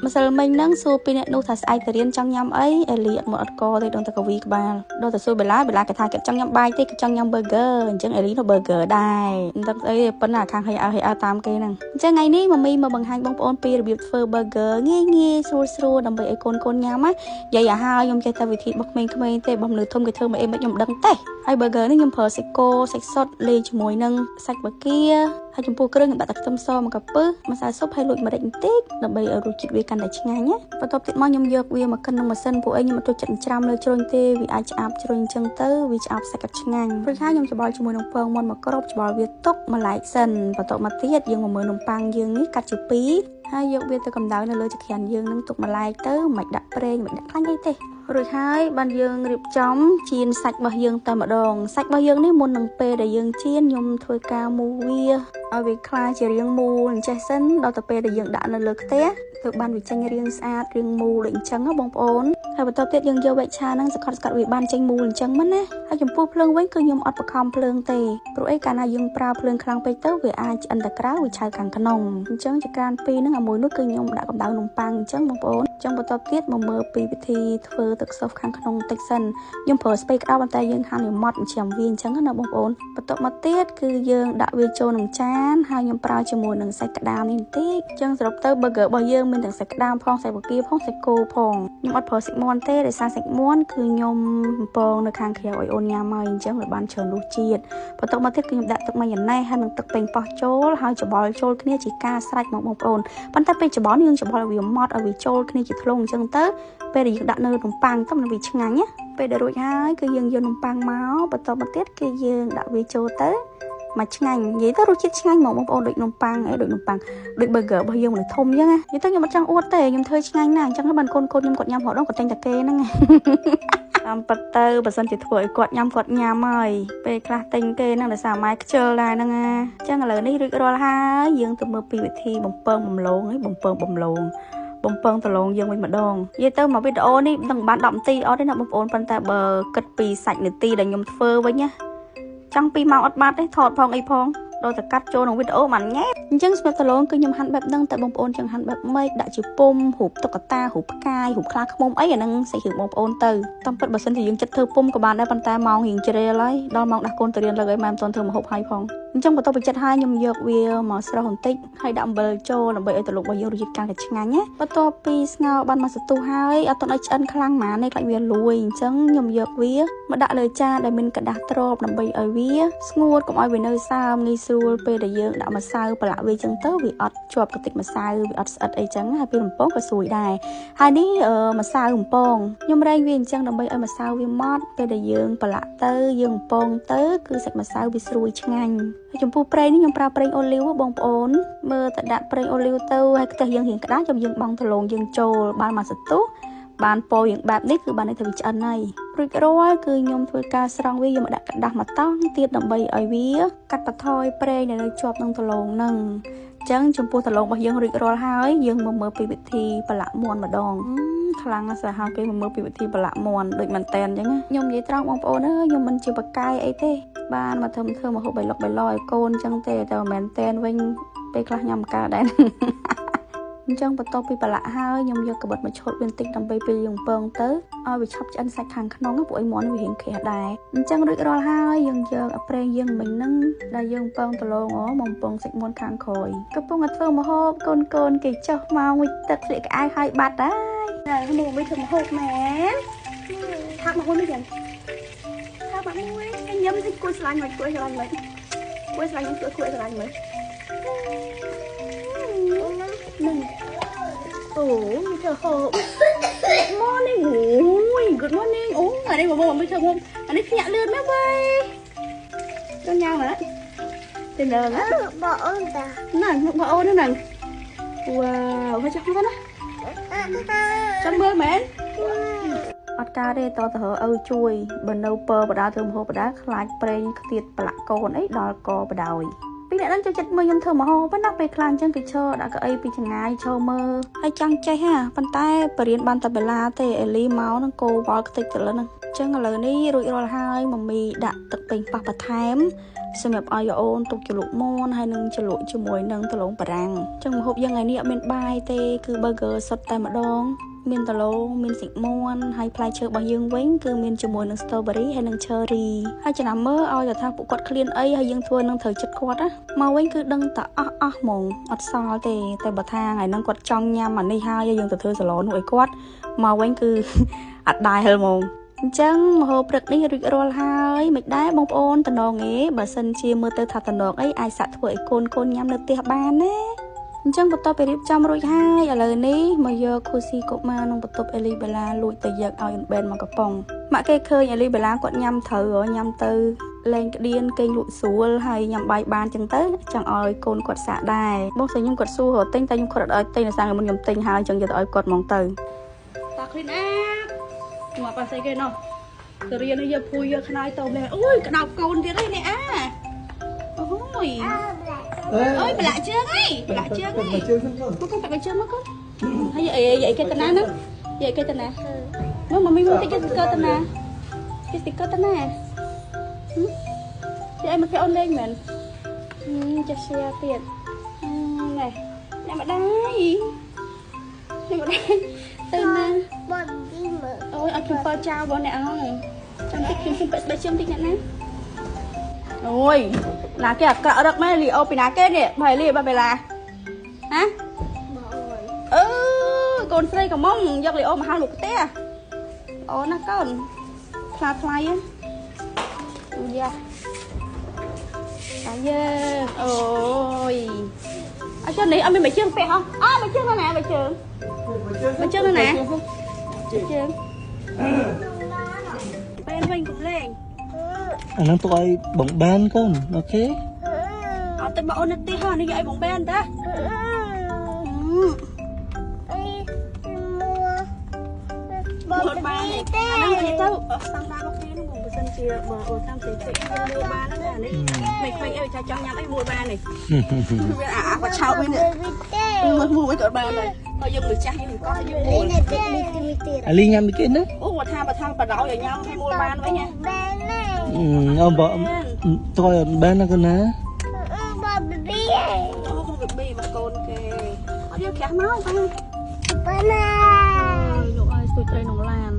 ម្សិលមិញហ្នឹងសួរពីអ្នកនោះថាស្អែកទៅរៀនចង់ញ៉ាំអីអេលីអត់មកអត់កទេដឹងតែកវីក្បាលដល់តែសួរបេឡាបេឡាគេថាគេចង់ញ៉ាំបាយទេគេចង់ញ៉ាំ burger អញ្ចឹងអេលីនោះ burger ដែរមិនដឹងស្អីទេប៉ុន្តែខាងហីអើហីអើតាមគេហ្នឹងអញ្ចឹងថ្ងៃនេះម៉ាមីមកបង្ហាញបងប្អូនពីរបៀបធ្វើ burger ងាយងាយស្រួលស្រួលដើម្បីឲ្យកូនកូនញ៉ាំណានិយាយឲ្យហើយខ្ញុំចេះតែវិធីរបស់ក្មេងៗទេរបស់មនុស្សធំគេធ្វើមកអីមិនខ្ញុំដឹងទេហើយ burger នេះខ្ញុំប្រើសាច់គោសាច់សុទ្ធលាយជាមួយនឹងសាច់បង្គាហើយចំពោះគ្រឿងខ្ញុំដាក់តែខ្ទឹមសមកកាពឹសម្សៅស៊ុបហើយលូចម្រេចបន្តិចដើម្បីឲ្យរសជាតិវាកាន់តែឆ្ងាញ់ណាបន្ទាប់ទៀតមកខ្ញុំយកវាមកកិនក្នុងម៉ាស៊ីនពួកអីខ្ញុំអត់ចូលចិត្តច្រាំលើជ្រុញទេវាអាចឆ្អាបជ្រុញអញ្ចឹងទៅវាឆ្អាបសាច់អត់ឆ្ងាញ់ព្រោះថាខ្ញុំច្បល់ជាមួយនឹងពងមាន់មកគ្រាប់ច្បល់វាទុកម្លែកសិនបន្ទាប់មកទៀតយើងមកមើលនំប៉័ងយើងនេះកាត់ជាពីរហើយយកវាទៅកម្ដៅនៅលើចក្រានយើងនឹងទុកម្លែកទៅមិនដាក់ប្រេងមិនដាក់ខ្លាញ់អីទេរួចហើយបានយើងរៀបចំចៀនសាច់របស់យើងតែម្ដងសាច់របស់យើងនេះមុននឹងពេលដែលយើងចៀនខ្ញុំធ្វើការមូវាឲ្យវាក្លាយជារាងមូលអញ្ចេះសិនដល់ទៅពេលដែលយើងដាក់នៅលើខ្ទះទៅបានវាចេញរាងស្អាតរាងមូលដូចអញ្ចឹងណាបងប្អូនហើយបន្ទាប់ទៀតយើងយកវែកឆាហ្នឹងសកត់សកត់វាបានចេញមូលអញ្ចឹងមិនណាហើយចំពោះភ្លើងវិញគឺខ្ញុំអត់បង្ខំភ្លើងទេព្រោះអីកាលណាយើងប្រើភ្លើងខ្លាំងពេកទៅវាអាចឆ្អិនតែក្រៅវាឆៅខាងក្នុងអញ្ចឹងចក្រានពីរហ្នឹងអាមួយនោះគឺខ្ញុំដាក់កម្ដៅនំប៉័ងអញ្ចឹងបងប្អូនអញ្ចឹងបន្ទាប់ទៀតមកមើលពីវិធីធ្វើទឹកស៊ុបខាងក្នុងបន្តិចសិនខ្ញុំប្រើស្ពៃក្តៅប៉ុន្តែយើងហាន់វាម៉ត់ចិញ្ច្រាំវាអញ្ចឹងណាបងប្អូនបន្ទាប់មកទៀតគឺយើងដាក់វាចូលក្នុងចានហើយខ្ញុំប្រើជាមួយនឹងសាច់ក្តាមនេះបន្តិចអញ្ចឹងសរុបទៅ burger របស់យើងមានទាំងសាច់ក្តាមផងសាច់បង្គាផងសាច់គោផងខ្ញុំអត់ប្រើសាច់មាន់ទេដោយសារសាច់មាន់គឺខ្ញុំបំពងនៅខាងក្រៅឲ្យអូនញ៉ាំហើយអញ្ចឹងវាបានច្រើនរសជាតិបន្ទាប់មកទៀតគឺខ្ញុំដាក់ទឹកម៉ាយ៉ូណេសហើយនិងទឹកប៉េងប៉ោះចូលហើយច្បល់ចូលគ្នាជាការស្រេចមកបងប្អូនប៉ុន្តែពេលច្បល់យើងច្បល់ឲ្យវាម៉ត់ឲ្យវាចូលគ្នាជាធ្លុងអញ្ចឹងទៅពេលដែលយើងដាក់នៅនំប៉័ងទៅมันវាឆ្ងាញ់ណាពេលដែលរួចហើយគឺយើងយកនំប៉័ងមកបន្ទាប់មកទៀតគឺយើងដាក់វាចូលទៅមកឆ្ងាញ់និយាយទៅរសជាតិឆ្ងាញ់ហ្មងបងប្អូនដូចនំប៉័ងអីដូចនំប៉័ងដូច burger របស់យើងមនុស្សធំអញ្ចឹងណានិយាយទៅខ្ញុំអត់ចង់អួតទេខ្ញុំធ្វើឆ្ងាញ់ណាស់អញ្ចឹងបានកូនកូនខ្ញុំគាត់ញ៉ាំរហូតដល់គាត់តែងតែគេហ្នឹងតាមពិតទៅបើសិនជាធ្វើឲ្យគាត់ញ៉ាំគាត់ញ៉ាំហើយពេលខ្លះទិញគេហ្នឹងដោយសារម៉ែខ្ជិលដែរហ្នឹងណាអញ្ចឹងឥឡូវនេះរួចរាល់ហើយយើងទៅមើលពីវិធីបំពងបំឡងឯងបំពងបំឡងបំពងដលងយើងវិញម្ដងនិយាយទៅមកវីដេអូនេះមិនបាន10នាទីអត់ទេណាបងប្អូនប៉ុន្តែបើគិតពីសាច់នាទីដែលខ្ញុំធ្វើវិញណាចង់2ម៉ោងអត់បាត់ទេថតផងអីផងដល់តែកាត់ចូលក្នុងវីដេអូបានញ៉ែអញ្ចឹងសម្រាប់ដលងគឺខ្ញុំហាន់បែបហ្នឹងតែបងប្អូនចង់ហាន់បែបម៉េចដាក់ជាពុំរូបតុក្កតារូបផ្កាយរូបខ្លាឃ្មុំអីអាហ្នឹងសាច់រឿងបងប្អូនទៅតាមពិតបើសិនជាយើងចិត្តធ្វើពុំក៏បានដែរប៉ុន្តែម៉ោងរៀងជ្រេលហើយដល់ម៉ោងដាស់កូនទៅរៀនលើឲ្យម៉ែមិនទាន់ធ្វើម្ហូបហើយផងអញ្ចឹងបន្ទាប់ពីចិត្តហើយខ្ញុំយកវាមកស្រុះបន្តិចហើយដាក់អំបិលចូលដើម្បីឲ្យតលុករបស់យើងរសជាតិកាន់តែឆ្ងាញ់ណាបន្ទាប់ពីស្ងោរបានមួយសន្ទុះហើយអត់ទាន់ឲ្យឆ្អិនខ្លាំងហ្មងទេខ្លាចវាលួយអញ្ចឹងខ្ញុំយកវាមកដាក់លើចានដែលមានក្រដាសទ្របដើម្បីឲ្យវាស្ងួតកុំឲ្យវានៅសើមងាយស្រួលពេលដែលយើងដាក់ម្សៅប្រឡាក់វាអញ្ចឹងទៅវាអត់ជាប់កតិចម្សៅវាអត់ស្អិតអីចឹងហើយពេលបំពងក៏ស្រួយដែរហើយនេះម្សៅបំពងខ្ញុំរែងវាអញ្ចឹងដើម្បីឲ្យម្សៅវាម៉ត់ពេលដែលយើងប្រឡាក់ទៅយើងបំពងទៅគឺសាច់ម្សៅវាស្រួយឆ្ងាញ់ហើយចំពោះប្រេងនេះខ្ញុំប្រើប្រេងអូលីវបងប្អូនមើលតែដាក់ប្រេងអូលីវទៅហើយខ្ទះយើងរៀងក្តៅចាំយើងបង់ដលងយើងចូលបានមួយសន្ទុះបានពណ៌យ៉ាងបែបនេះគឺបានន័យថាវាឆ្អិនហើយរួចរាល់គឺខ្ញុំធ្វើការស្រង់វាយកមកដាក់ក្រដាសមួយតង់ទៀតដើម្បីឲ្យវាកាត់បន្ថយប្រេងដែលនៅជាប់នឹងដលងហ្នឹងអញ្ចឹងចំពោះដលងរបស់យើងរួចរាល់ហើយយើងមកមើលពីវិធីប្រឡាក់មាន់ម្ដងខ្លាំងណាស់សាហាវគេមកមើលពីវិធីប្រឡាក់មាន់ដូចមែនតែនអញ្ចឹងខ្ញុំនិយាយត្រង់បងប្អូនអើយខ្ញុំមិនជាបកាយអីទេបានមកធ្វើម្ហូបបៃលុកបៃលឲ្យកូនអញ្ចឹងទេតែមែនតែនវិញពេលខ្លះញ៉ាំកើតដែរអញ្ចឹងបន្ទាប់ពីប្រឡាក់ហើយខ្ញុំយកកបិតមកឆូតវាបន្តិចដើម្បីពេលយើងពងទៅឲ្យវាឆាប់ឆ្អិនសាច់ខាងក្នុងពួកអីមាន់វារៀងក្រាស់ដែរអញ្ចឹងរួចរាល់ហើយយើងយកអាប្រេងយើងមិញហ្នឹងដែលយើងពងដលងមកពងសាច់មាន់ខាងក្រោយកំពុងតែធ្វើម្ហូបកូនកូនគេចុះមកមួយទឹកស្លៀកក្អៅហើយបាត់ហើយមកមួយធ្វើម្ហូបមែនថាក់មកមួយយ៉ាងថាក់មកមួយញ៉ាំតិចគួយឆ្លាញ់មកគួយឆ្លាញ់មកគួយឆ្លាញ់គួយឆ្លាញ់មកនឹងអូមានធ្វើហូប Good morning អូយ Good morning អូអានេះបងមិនធ្វើហូបអានេះភ្ញាក់លឿនមែនវ៉ៃចង់ញ៉ាំហ៎ទេដល់ណាបងអូនតាណាបងអូនហ្នឹងវ៉ាវហើយចង់ទៅណាចង់មើលមែនអត់ការទេតទៅឪជួយបើនៅពើបដាធ្វើម្ហូបបដាខ្លាចប្រេងខ្ទាតប្រឡាក់កូនអីដល់កបដោយពីអ្នកนั้นចូលចិត្តមើលខ្ញុំធ្វើម្ហូបណាពេលខ្លះអញ្ចឹងគេឈរដាក់កៅអីពីចងាយឈរមើលហើយចង់ចេះហាប៉ុន្តែបរៀនបានតែបេឡាទេអេលីមកនឹងគោវល់ខ្ទេចទៅលើហ្នឹងអញ្ចឹងឥឡូវនេះរួចរាល់ហើយម៉ាមីដាក់ទឹកប៉េងប៉ោះបន្ថែម សម្រាប់ឲ្យអូនទុកជ្រលក់មាន់ហើយនឹងជ្រលក់ជាមួយនឹងដំឡូងបារាំងចឹងម្ហូបយ៉ាងថ្ងៃនេះអត់មានបាយទេគឺ burger សុទ្ធតែម្ដងមានដំឡូងមានសាច់មាន់ហើយផ្លែឈើរបស់យើងវិញគឺមានជាមួយនឹង strawberry ហើយនិង cherry ហើយចំណាំមើលឲ្យតែថាពួកគាត់ឃ្លានអីហើយយើងធ្វើនឹងត្រូវចិត្តគាត់ណាមកវិញគឺដឹងតែអស់អស់ហ្មងអត់សល់ទេតែបើថាថ្ងៃហ្នឹងគាត់ចង់ញ៉ាំអានេះហើយយើងទៅធ្វើសាឡននោះឲ្យគាត់មកវិញគឺអត់ដែរហ្មងអញ្ចឹងម្ហូបព្រឹកនេះរួចរាល់ហើយមិនដែរបងប្អូនតំណងឯងបើសិនជាមើលទៅថាតំណងអីអាចសាក់ធ្វើឲ្យកូនញ៉ាំនៅផ្ទះបានណាអញ្ចឹងបន្ទាប់ពីរៀបចំរួចហើយឥឡូវនេះមកយកខូស៊ីកុមារក្នុងបន្ទប់អេលីបេឡាលួចទៅយកឲ្យអនបេនមកកំប៉ុងម៉ាក់គេឃើញអេលីបេឡាគាត់ញ៉ាំត្រូវញ៉ាំទៅលែងក្តៀនគេងលក់ស្រួលហើយញ៉ាំបាយបានចឹងទៅចង់ឲ្យកូនគាត់សាកដែរបងស្រីខ្ញុំគាត់សួររកទិញតែខ្ញុំគាត់អត់ឲ្យទិញដោយសារមុនខ្ញុំទិញហើយចឹងយកទៅឲ្យគាត់ហ្មងទៅតា clean up មកប៉ាស្អីគេណោះទៅរៀននេះយកភួយយកខ្នើយទៅលេអូយក្តោបកូនទៀតហើយនេះអាអូយអើយប្រឡាក់ជើងអីប្រឡាក់ជើងអីមកកូនប្រឡាក់ជើងមកកូនហើយអីអីគេតាណាហ្នឹងយាយគេតាណាមកមកមីមួយតិចគេស្គាល់តាណាគេស្គាល់តាណាយាយមកគេអូនលេងមែនចេះសៀទៀតនេះអ្នកម្ដាយអ្នកម្ដាយទៅណាបងទីមើលអូយអត់ខ្ញុំបើចោលបងអ្នកអើយចាំតិចខ្ញុំសុំពាក់ស្បែកជើងតិចអ្នកណាអូយណាគេអាក្រក់រឹកមែនលីអូពីណាគេនេះបើលីបើបេឡាហ៎អឺកូនស្រីកំមុំយកលីអូមកហៅលោកផ្ទះអូណាកូនថ្លាថ្លៃអូយ៉ាតាយើងអូយអត់ចុះនេះអត់មានបាយជើងពាក់ហ៎អើបាយជើងនៅណាបាយជើងបាយជើងនៅណាបាយជើងពេលវិញកុំលេងអាហ្នឹងទុកឲ្យបងបានកូនអូខេអត់ទៅមកអូននៅផ្ទះហ៎នេះយកឲ្យបងបានតាបងបានទេអាហ្នឹងនិយាយទៅស្តង់ដាររបស់គេហ្នឹងបងបើសិនជាបើអូតាមផ្សេងផ្សេងមួលបានហ្នឹងអានេះមិនខ្វែងអីចាចង់ញ៉ាំអីមួលបាននេះវាអាអាឆោតវិញនេះមើលមួលក៏បានដែរហើយយើងមនុស្សចាស់យើងកោះយើងមួលអាលីញ៉ាំមីគេណាអូបើថាបដ ாய் ឲ្យញ៉ាំឲ្យមួលបានវិញណាអូបើតើបានណាកូនណាបងប៊ីអូបងប៊ីរបស់កូនគេអត់យកក្រាស់មកបានបានណាលោកឲ្យស្ទួយត្រីក្នុងឡាន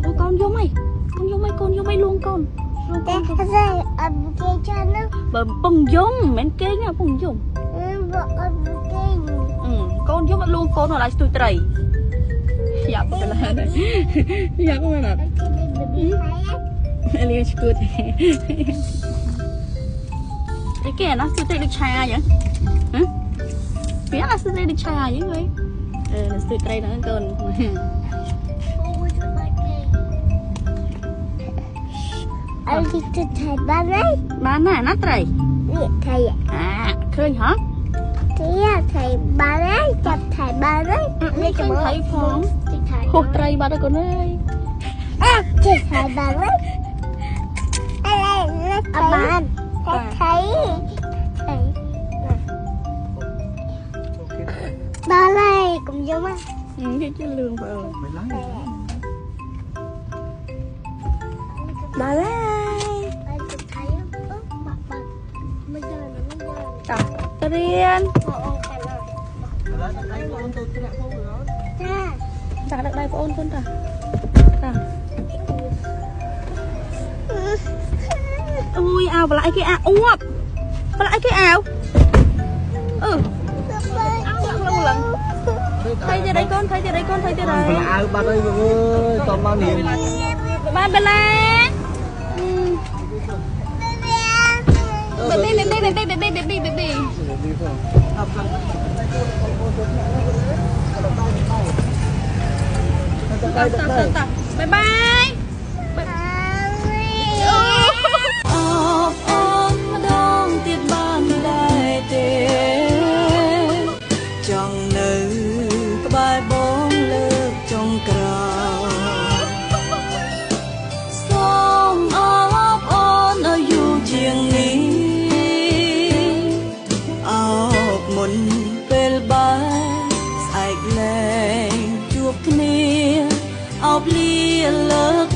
អូកូនយំអីកូនយំអីកូនយំអីលួងកូនលួងកូនតែអត់គេចានបើពងយំមិនមែនគេងពងយំបើអត់គេងកូនយំអត់លួងកូនឲ្យស្ទួយត្រីយ៉ាប់ទៅឡានយ៉ាប់មែនអត់អលីឈួតអីគេណាស្ទួយត្រីដូចឆាអញ្ចឹងហ៎វាណាស្ទួយត្រីដូចឆាអញ្ចឹងហីអឺស្ទួយត្រីហ្នឹងកូនអីទៅថៃបានទេបានណាណាត្រីនេះថៃអាឃើញហ៎ទីថៃបានទេចាប់ថៃបានទេនេះឃើញថៃផងហួសត្រីបាត់ហើយកូនអើយអាចេះថៃបានទេអីអត់បានថៃថៃដល់ហើយកុំយកមកគេជឿលឿងបើដល់ហើយតោះទៅរៀនចាដឹកដៃបងអូនកូនតាតាអូយអាវបន្លាយគេអាអួបបន្លាយគេអាវអឺលឹងថៃទៀតអីកូនថៃទៀតអីកូនថៃទៀតអីអាវបាត់អីបងអើយតមកនេះបានបលាបេបេបេបេបេបេបេបេបេតបាយបាយអបអូនម្ដងទៀតបានដែរទេចង់នៅក្បែរបងលើកចុងក្រោយសូមអបអូនឲ្យយូរជាងនេះអោបមុនពេលបាយស្អែកលែងជួបគ្នាអោបលាលើក